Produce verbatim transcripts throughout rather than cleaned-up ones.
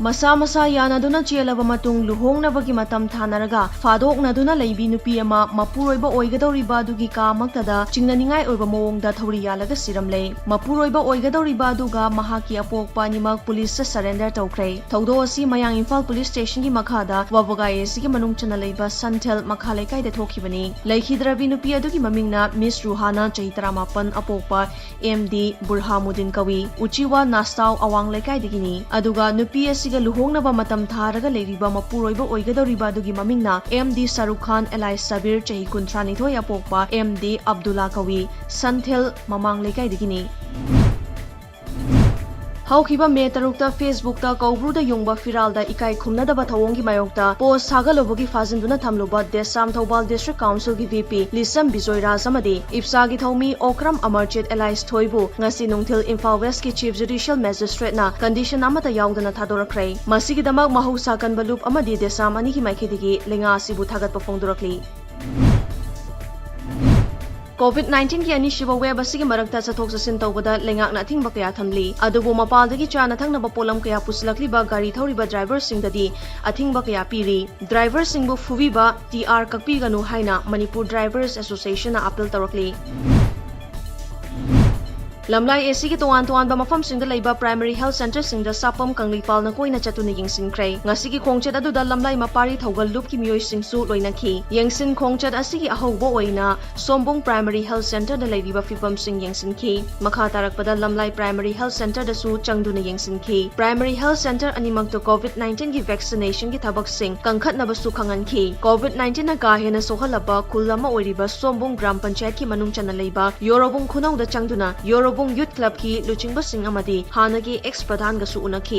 ꯃꯁꯥ ꯃꯁꯥ ꯌꯥꯅꯗꯨꯅ ꯆꯦꯜꯂꯕ ꯃꯇꯨꯡ ꯂꯨꯍꯣꯡꯅꯕꯒꯤ ꯃꯇꯝ ꯊꯥꯅꯔꯒ ꯐꯥꯗꯣꯛꯅꯗꯨꯅ ꯂꯩꯕꯤ ꯅꯨꯄꯤ ꯑꯃ ꯃꯄꯨꯔꯣꯏꯕ ꯑꯣꯏꯒꯗꯧꯔꯤꯕ ꯑꯗꯨꯒꯤ ꯀꯥꯃꯛꯇꯗ ꯆꯤꯡꯅꯅꯤꯡꯉꯥꯏ ꯑꯣꯏꯕ ꯃꯑꯣꯡꯗ ꯊꯧꯔꯤ ꯌꯥꯜꯂꯒ ꯁꯤꯔꯝꯂꯦ꯫ ꯃꯄꯨꯔꯣꯏꯕ ꯑꯣꯏꯒꯗꯧꯔꯤꯕ ꯑꯗꯨꯒ ꯃꯍꯥꯛꯀꯤ ꯑꯄꯣꯛꯄ ꯑꯅꯤꯃꯛ ꯄꯨꯂꯤꯁꯇ surrender ꯇꯧꯈ꯭ꯔꯦ꯫ ꯊꯧꯗꯣꯛ ꯑꯁꯤ ꯃꯌꯥꯡ ꯏꯝꯐꯥꯜ ꯄꯨꯂꯤꯁ ꯁ꯭ꯇꯦꯁꯟꯒꯤ ꯃꯈꯥꯗ ꯋꯥꯕꯒꯥꯏ ꯑꯦꯁꯤꯒꯤ ꯃꯅꯨꯡ ꯆꯟꯅ ꯂꯩꯕ ꯁꯟꯊꯦꯜ ꯃꯈꯥ ꯂꯩꯀꯥꯏꯗ ꯊꯣꯛꯈꯤꯕꯅꯤ꯫ ꯂꯩꯈꯤꯗ꯭ꯔꯕꯤ ꯅꯨꯄꯤ ꯑꯗꯨꯒꯤ ꯃꯃꯤꯡꯅ ꯃꯤꯁ ꯔꯨꯍꯥꯅꯥ, ꯆꯍꯤ ꯇꯔꯥꯃꯥꯄꯟ, ꯑꯄꯣꯛꯄ ꯑꯦꯝ ꯗꯤ ꯕꯨꯔꯍꯥꯃꯨꯗꯤꯟ ꯀꯧꯏ꯫ ꯎꯆꯤꯋꯥ ꯅꯥꯁꯇꯥꯎ ꯑꯋꯥꯡ ꯂꯩꯀꯥꯏꯗꯒꯤꯅꯤ꯫ ꯑꯗꯨꯒ ꯅꯨꯄꯤ ꯑꯁꯤꯒ ꯂꯨꯍꯣꯡꯅꯕ ꯃꯇꯝ ꯊꯥꯔꯒ ꯂꯩꯔꯤꯕ ꯃꯄꯨꯔꯣꯏꯕ ꯑꯣꯏꯒꯗꯧꯔꯤꯕ ꯑꯗꯨꯒꯤ ꯃꯃꯤꯡꯅ ꯑꯦꯝ ꯗꯤ ꯁꯥꯔꯨꯈ ꯈꯥꯟ alias ꯁꯕꯤꯔ, ꯆꯍꯤ ꯀꯨꯟꯊ꯭ꯔꯥꯅꯤꯊꯣꯏ, ꯑꯄꯣꯛꯄ ꯑꯦꯝ ꯗꯤ ꯑꯕꯗꯨꯜꯂꯥ ꯀꯧꯏ꯫ ꯁꯟꯊꯦꯜ ꯃꯃꯥꯡ ꯂꯩꯀꯥꯏꯗꯒꯤꯅꯤ꯫ ꯍꯧꯈꯤꯕ ꯃꯦ ꯇꯔꯨꯛꯇ Facebookꯇ ꯀꯧꯕ꯭ꯔꯨꯗ ꯌꯨꯡꯕ ꯐꯤꯔꯥꯜꯗ ꯏꯀꯥꯏ ꯈꯨꯝꯅꯗꯕ ꯊꯧꯑꯣꯡꯒꯤ ꯃꯥꯌꯣꯛꯇ post ꯊꯥꯒꯠꯂꯨꯕꯒꯤ ꯐꯥꯖꯤꯟꯗꯨꯅ ꯊꯝꯂꯨꯕ ꯗꯦꯁꯥꯝ Thoubal District Councilꯒꯤ V P ꯂꯤꯁꯝ Bijoy ꯔꯥꯖ ꯑꯃꯗꯤ ꯏꯞꯁꯥꯒꯤ ꯊꯧꯃꯤ ꯑꯣꯀ꯭ꯔꯝ ꯑꯃꯔꯖꯤꯠ alias ꯊꯣꯏꯕꯨ ꯉꯁꯤ ꯅꯨꯡꯊꯤꯜ ꯏꯝꯐꯥꯜ Westꯀꯤ Chief Judicial Magistrateꯅ condition ꯑꯃꯠꯇ ꯌꯥꯎꯗꯅ ꯊꯥꯗꯣꯔꯛꯈ꯭ꯔꯦ꯫ ꯃꯁꯤꯒꯤꯗꯃꯛ ꯃꯍꯧꯁꯥ ꯀꯟꯕ ꯂꯨꯞ ꯑꯃꯗꯤ ꯗꯦꯁꯥꯝ ꯑꯅꯤꯒꯤ ꯃꯥꯏꯀꯩꯗꯒꯤ ꯂꯩꯉꯥꯛ ꯑꯁꯤꯕꯨ ꯊꯥꯒꯠꯄ ꯐꯣꯡꯗꯣꯔꯛꯂꯤ꯫ COVID nineteenꯒꯤ ꯑꯅꯤꯁꯨꯕ wave ꯑꯁꯤꯒꯤ ꯃꯔꯛꯇ ꯆꯠꯊꯣꯛ ꯆꯠꯁꯤꯟ ꯇꯧꯕꯗ ꯂꯩꯉꯥꯛꯅ ꯑꯊꯤꯡꯕ ꯀꯌꯥ ꯊꯝꯂꯤ꯫ ꯑꯗꯨꯕꯨ ꯃꯄꯥꯟꯗꯒꯤ ꯆꯥꯅ ꯊꯛꯅꯕ ꯄꯣꯠꯂꯝ ꯀꯌꯥ ꯄꯨꯁꯤꯜꯂꯛꯂꯤꯕ ꯒꯥꯔꯤ ꯊꯧꯔꯤꯕ driverꯁꯤꯡꯗꯗꯤ ꯑꯊꯤꯡꯕ ꯀꯌꯥ ꯄꯤꯔꯤ꯫ Driverꯁꯤꯡꯕꯨ ꯐꯨꯕꯤꯕ, T R ꯀꯛꯄꯤꯒꯅꯨ ꯍꯥꯏꯅ ꯃꯅꯤꯄꯨꯔ Drivers Associationꯅ appeal ꯇꯧꯔꯛꯂꯤ꯫ ꯂꯝꯂꯥꯏ ꯑꯦꯁꯤꯒꯤ ꯇꯣꯉꯥꯟ ꯇꯣꯉꯥꯟꯕ ꯃꯐꯝꯁꯤꯡꯗ ꯂꯩꯕ primary health centreꯁꯤꯡꯗ ꯁꯥꯄꯝ ꯀꯪꯂꯩꯄꯥꯛꯅ ꯀꯣꯏꯅ ꯆꯠꯇꯨꯅ ꯌꯦꯡꯁꯤꯟꯈ꯭ꯔꯦ꯫ ꯉꯁꯤꯒꯤ ꯈꯣꯡꯆꯠ ꯑꯗꯨꯗ ꯂꯝꯂꯥꯏ ꯃꯄꯥꯔꯤ ꯊꯧꯒꯜ ꯂꯨꯞꯀꯤ ꯃꯤꯑꯣꯏꯁꯤꯡꯁꯨ ꯂꯣꯏꯅꯈꯤ꯫ ꯌꯦꯡꯁꯤꯟ ꯈꯣꯡꯆꯠ ꯑꯁꯤꯒꯤ ꯑꯍꯧꯕ ꯑꯣꯏꯅ ꯁꯣꯝꯕꯨꯡ primary health centreꯗ ꯂꯩꯔꯤꯕ ꯐꯤꯕꯝꯁꯤꯡ ꯌꯦꯡꯁꯤꯟꯈꯤ꯫ ꯃꯈꯥ ꯇꯥꯔꯛꯄꯗ ꯂꯝꯂꯥꯏ primary health centreꯗꯁꯨ ꯆꯪꯗꯨꯅ ꯌꯦꯡꯁꯤꯟꯈꯤ꯫ Primary health centre ꯑꯅꯤꯃꯛꯇ COVID nineteenꯒꯤ vaccinationꯒꯤ ꯊꯕꯛꯁꯤꯡ ꯀꯟꯈꯠꯅꯕꯁꯨ ꯈꯪꯍꯟꯈꯤ꯫ COVID nineteenꯅ ꯀꯥ ꯍꯦꯟꯅ ꯁꯣꯛꯍꯜꯂꯕ ꯈꯨꯜ ꯑꯃ ꯑꯣꯏꯔꯤꯕ ꯁꯣꯝꯕꯨꯡ ꯒ꯭ꯔꯥꯝ ꯄꯟꯆꯥꯌꯠꯀꯤ ꯃꯅꯨꯡ ꯆꯟꯅ ꯂꯩꯕ ꯌꯣꯔꯣꯕꯨꯡ ꯈꯨꯅꯧꯗ ꯆꯪꯗꯨꯅ ꯌꯣꯔꯣꯕꯨꯡ Youth Clubꯀꯤ ꯂꯨꯆꯤꯡꯕꯁꯤꯡ ꯑꯃꯗꯤ ꯍꯥꯟꯅꯒꯤ ex ꯄ꯭ꯔꯙꯥꯟꯒꯁꯨ ꯎꯅꯈꯤ꯫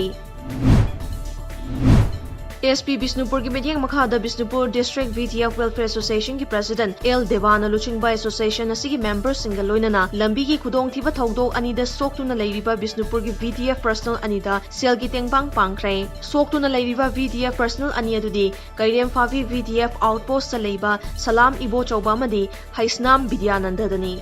SP ꯕꯤꯁꯅꯨꯄꯨꯔꯒꯤ ꯃꯤꯠꯌꯦꯡ ꯃꯈꯥꯗ ꯕꯤꯁꯅꯨꯄꯨꯔ District VDF Welfare Associationꯒꯤ President ꯑꯦꯜ ꯗꯦꯕꯥꯅ ꯂꯨꯆꯤꯡꯕ association ꯑꯁꯤꯒꯤ memberꯁꯤꯡꯒ ꯂꯣꯏꯅꯅ ꯂꯝꯕꯤꯒꯤ ꯈꯨꯗꯣꯡꯊꯤꯕ ꯊꯧꯗꯣꯛ ꯑꯅꯤꯗ ꯁꯣꯛꯇꯨꯅ ꯂꯩꯔꯤꯕ ꯕꯤꯁꯅꯨꯄꯨꯔꯒꯤ VDF personnel ꯑꯅꯤꯗ ꯁꯦꯜꯒꯤ ꯇꯦꯡꯕꯥꯡ ꯄꯥꯡꯈ꯭ꯔꯦ꯫ ꯁꯣꯛꯇꯨꯅ ꯂꯩꯔꯤꯕ VDF personnel ꯑꯅꯤ ꯑꯗꯨꯗꯤ ꯀꯩꯔꯦꯝꯐꯥꯕꯤ VDF outpostꯇ ꯂꯩꯕ ꯁꯂꯥꯝ ꯏꯕꯣꯆꯧꯕ ꯑꯃꯗꯤ ꯍꯩꯁꯅꯥꯝ ꯕꯤꯗ꯭ꯌꯥꯅꯟꯗꯗꯅꯤ꯫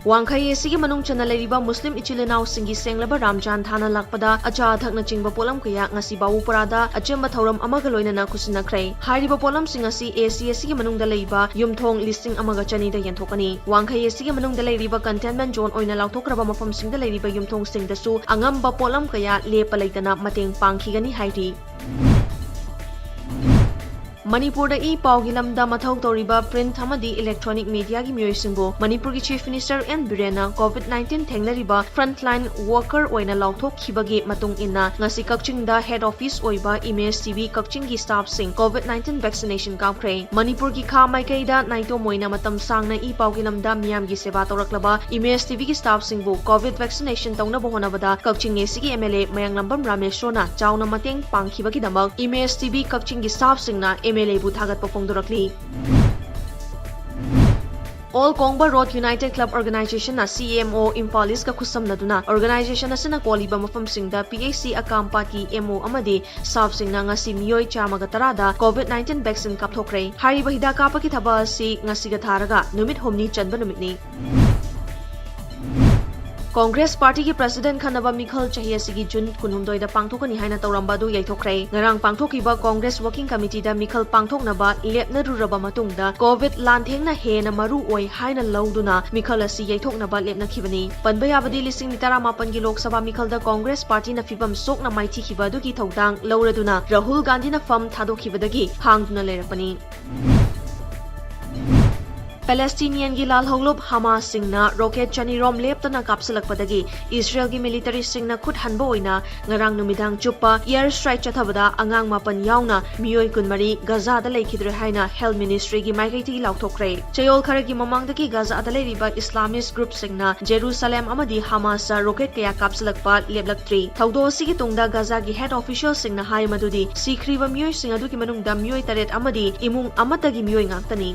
ꯋꯥꯡꯈꯩ ꯑꯁꯤꯒꯤ ꯃꯅꯨꯡ ꯆꯟꯅ ꯂꯩꯔꯤꯕ ꯃꯨꯁꯂꯤꯝ ꯏꯆꯤꯜ ꯏꯅꯥꯎꯁꯤꯡꯒꯤ ꯁꯦꯡꯂꯕ ꯔꯥꯝꯖꯥꯟ ꯊꯥꯅ ꯂꯥꯛꯄꯗ ꯑꯆꯥ ꯑꯊꯛꯅꯆꯤꯡꯕ ꯄꯣꯠꯂꯝ ꯀꯌꯥ ꯉꯁꯤ ꯕꯥꯕꯨꯄꯨꯔꯥꯗ ꯑꯆꯦꯝꯕ ꯊꯧꯔꯝ ꯑꯃꯒ ꯂꯣꯏꯅꯅ ꯈꯨꯠꯁꯤꯟꯅꯈ꯭ꯔꯦ꯫ ꯍꯥꯏꯔꯤꯕ ꯄꯣꯠꯂꯝꯁꯤꯡ ꯑꯁꯤ ꯑꯦ ꯁꯤ ꯑꯁꯤꯒꯤ ꯃꯅꯨꯡꯗ ꯂꯩꯕ ꯌꯨꯝꯊꯣꯡ ꯂꯤꯁꯤꯡ ꯑꯃꯒ ꯆꯅꯤꯗ ꯌꯦꯟꯊꯣꯛꯀꯅꯤ꯫ ꯋꯥꯡꯈꯩ ꯑꯁꯤꯒꯤ ꯃꯅꯨꯡꯗ ꯂꯩꯔꯤꯕ containment zone ꯑꯣꯏꯅ ꯂꯥꯎꯊꯣꯛꯈ꯭ꯔꯕ ꯃꯐꯝꯁꯤꯡꯗ ꯂꯩꯔꯤꯕ ꯌꯨꯝꯊꯣꯡꯁꯤꯡꯗꯁꯨ ꯑꯉꯝꯕ ꯄꯣꯠꯂꯝ ꯀꯌꯥ ꯂꯦꯞꯄ ꯂꯩꯇꯅ ꯃꯇꯦꯡ ꯄꯥꯡꯈꯤꯒꯅꯤ ꯍꯥꯏꯔꯤ꯫ ꯃꯅꯤꯄꯨꯔꯗ ꯏ ꯄꯥꯎꯒꯤ ꯂꯝꯗ ꯃꯊꯧ ꯇꯧꯔꯤꯕ print ꯑꯃꯗꯤ electronic mediaꯒꯤ ꯃꯤꯑꯣꯏꯁꯤꯡꯕꯨ ꯃꯅꯤꯄꯨꯔꯒꯤ Chief Minister ꯑꯦꯟ ꯕꯤꯔꯦꯟꯅ COVID nineteen ꯊꯦꯡꯅꯔꯤꯕ frontline worker ꯑꯣꯏꯅ ꯂꯥꯎꯊꯣꯛꯈꯤꯕꯒꯤ ꯃꯇꯨꯡ ꯏꯟꯅ ꯉꯁꯤ ꯀꯛꯆꯤꯡꯗ head office ꯑꯣꯏꯕ Image T V ꯀꯛꯆꯤꯡꯒꯤ staffꯁꯤꯡ COVID nineteen vaccination ꯀꯥꯞꯈ꯭ꯔꯦ꯫ ꯃꯅꯤꯄꯨꯔꯒꯤ ꯈꯥ ꯃꯥꯏꯀꯩꯗ ꯅꯥꯏꯇꯣꯝ ꯑꯣꯏꯅ ꯃꯇꯝ ꯁꯥꯡꯅ ꯏ ꯄꯥꯎꯒꯤ ꯂꯝꯗ ꯃꯤꯌꯥꯝꯒꯤ ꯁꯦꯕꯥ ꯇꯧꯔꯛꯂꯕ Image T Vꯒꯤ staffꯁꯤꯡꯕꯨ COVID vaccination ꯇꯧꯅꯕ ꯍꯣꯠꯅꯕꯗ ꯀꯛꯆꯤꯡ ꯑꯦ ꯁꯤꯒꯤ M L A ꯃꯌꯥꯡꯂꯝꯕꯝ ꯔꯥꯃꯦꯁꯣꯔꯅ ꯆꯥꯎꯅ ꯃꯇꯦꯡ ꯄꯥꯡꯈꯤꯕꯒꯤꯗꯃꯛ Image T V ꯀꯛꯆꯤꯡꯒꯤ staffꯁꯤꯡꯅ M L Aꯕꯨ ꯊꯥꯒꯠꯄ ꯐꯣꯡꯗꯣꯔꯛꯂꯤ꯫ All Kongba Road United Club Organizationꯅ C M O Imphal Eastꯀ ꯈꯨꯠꯁꯝꯅꯗꯨꯅ organization ꯑꯁꯤꯅ ꯀꯣꯜꯂꯤꯕ ꯃꯐꯝꯁꯤꯡꯗ P H C ꯑꯀꯥꯝꯄꯥꯠꯀꯤ M O ꯑꯃꯗꯤ staffꯁꯤꯡꯅ ꯉꯁꯤ ꯃꯤꯑꯣꯏ ꯆꯥꯝꯃꯒ ꯇꯔꯥꯗ COVID nineteen vaccine ꯀꯥꯞꯊꯣꯛꯈ꯭ꯔꯦ꯫ ꯍꯥꯏꯔꯤꯕ ꯍꯤꯗꯥꯛ ꯀꯥꯞꯄꯒꯤ ꯊꯕꯛ ꯑꯁꯤ ꯉꯁꯤꯒ ꯊꯥꯔꯒ ꯅꯨꯃꯤꯠ ꯍꯨꯝꯅꯤ ꯆꯟꯕ ꯅꯨꯃꯤꯠꯅꯤ꯫ ꯀꯣꯡꯒ꯭ꯔꯦꯁ ꯄꯥꯔꯇꯤꯒꯤ president ꯈꯟꯅꯕ ꯃꯤꯈꯜ ꯆꯍꯤ ꯑꯁꯤꯒꯤ ꯖꯨꯟ ꯀꯨꯟꯍꯨꯝꯗꯣꯏꯗ ꯄꯥꯡꯊꯣꯛꯀꯅꯤ ꯍꯥꯏꯅ ꯇꯧꯔꯝꯕ ꯑꯗꯨ ꯌꯩꯊꯣꯛꯈ꯭ꯔꯦ꯫ ꯉꯔꯥꯡ ꯄꯥꯡꯊꯣꯛꯈꯤꯕ ꯀꯣꯡꯒ꯭ꯔꯦꯁ working committeeꯗ ꯃꯤꯈꯜ ꯄꯥꯡꯊꯣꯛꯅꯕ ꯂꯦꯞꯅꯔꯨꯔꯕ ꯃꯇꯨꯡꯗ COVID ꯂꯥꯟꯊꯦꯡꯅ ꯍꯦꯟꯅ ꯃꯔꯨ ꯑꯣꯏ ꯍꯥꯏꯅ ꯂꯧꯗꯨꯅ ꯃꯤꯈꯜ ꯑꯁꯤ ꯌꯩꯊꯣꯛꯅꯕ ꯂꯦꯞꯅꯈꯤꯕꯅꯤ꯫ ꯄꯟꯕ ꯌꯥꯕꯗꯤ, ꯂꯤꯁꯤꯡ ꯇꯔꯥꯃꯥꯄꯟꯒꯤ ꯂꯣꯛ ꯁꯚꯥ ꯃꯤꯈꯜꯗ ꯀꯣꯡꯒ꯭ꯔꯦꯁ ꯄꯥꯔꯇꯤꯅ ꯐꯤꯚꯝ ꯁꯣꯛꯅ ꯃꯥꯏꯊꯤꯈꯤꯕ ꯑꯗꯨꯒꯤ ꯊꯧꯗꯥꯡ ꯂꯧꯔꯗꯨꯅ ꯔꯥꯍꯨꯜ ꯒꯥꯟꯙꯤꯅ ꯐꯝ ꯊꯥꯗꯣꯛꯈꯤꯕꯗꯒꯤ ꯍꯥꯡꯗꯨꯅ ꯂꯩꯔꯛꯄꯅꯤ꯫ ꯄꯦꯂꯦꯁꯇꯤꯅꯤꯌꯟꯒꯤ ꯂꯥꯜꯍꯧꯂꯨꯞ ꯍꯃꯥꯁꯁꯤꯡꯅ rocket ꯆꯅꯤꯔꯣꯝ ꯂꯦꯞꯇꯅ ꯀꯥꯞꯁꯤꯜꯂꯛꯄꯗꯒꯤ ꯏꯁꯔꯦꯜꯒꯤ militaryꯁꯤꯡꯅ ꯈꯨꯠ ꯍꯟꯕ ꯑꯣꯏꯅ ꯉꯔꯥꯡ ꯅꯨꯃꯤꯗꯥꯡ ꯆꯨꯞꯄ air strike ꯆꯠꯊꯕꯗ ꯑꯉꯥꯡ ꯃꯥꯄꯟ ꯌꯥꯎꯅ ꯃꯤꯑꯣꯏ ꯀꯨꯟꯃꯔꯤ ꯒꯖꯥꯗ ꯂꯩꯈꯤꯗ꯭ꯔꯦ ꯍꯥꯏꯅ health ministryꯒꯤ ꯃꯥꯏꯀꯩꯗꯒꯤ ꯂꯥꯎꯊꯣꯛꯈ꯭ꯔꯦ꯫ ꯆꯌꯣꯜ ꯈꯔꯒꯤ ꯃꯃꯥꯡꯗꯒꯤ ꯒꯖꯥꯗ ꯂꯩꯔꯤꯕ Islamist groupꯁꯤꯡꯅ ꯖꯦꯔꯨꯁꯥꯂꯦꯝ ꯑꯃꯗꯤ ꯍꯃꯥꯁꯇ rocket ꯀꯌꯥ ꯀꯥꯞꯁꯤꯜꯂꯛꯄ ꯂꯦꯞꯂꯛꯇ꯭ꯔꯤ꯫ ꯊꯧꯗꯣꯛ ꯑꯁꯤꯒꯤ ꯇꯨꯡꯗ ꯒꯖꯥꯒꯤ head officialꯁꯤꯡꯅ ꯍꯥꯏ ꯃꯗꯨꯗꯤ ꯁꯤꯈ꯭ꯔꯤꯕ ꯃꯤꯑꯣꯏꯁꯤꯡ ꯑꯗꯨꯒꯤ ꯃꯅꯨꯡꯗ ꯃꯤꯑꯣꯏ ꯇꯔꯦꯠ ꯑꯃꯗꯤ ꯏꯃꯨꯡ ꯑꯃꯠꯇꯒꯤ ꯃꯤꯑꯣꯏ ꯉꯥꯛꯇꯅꯤ꯫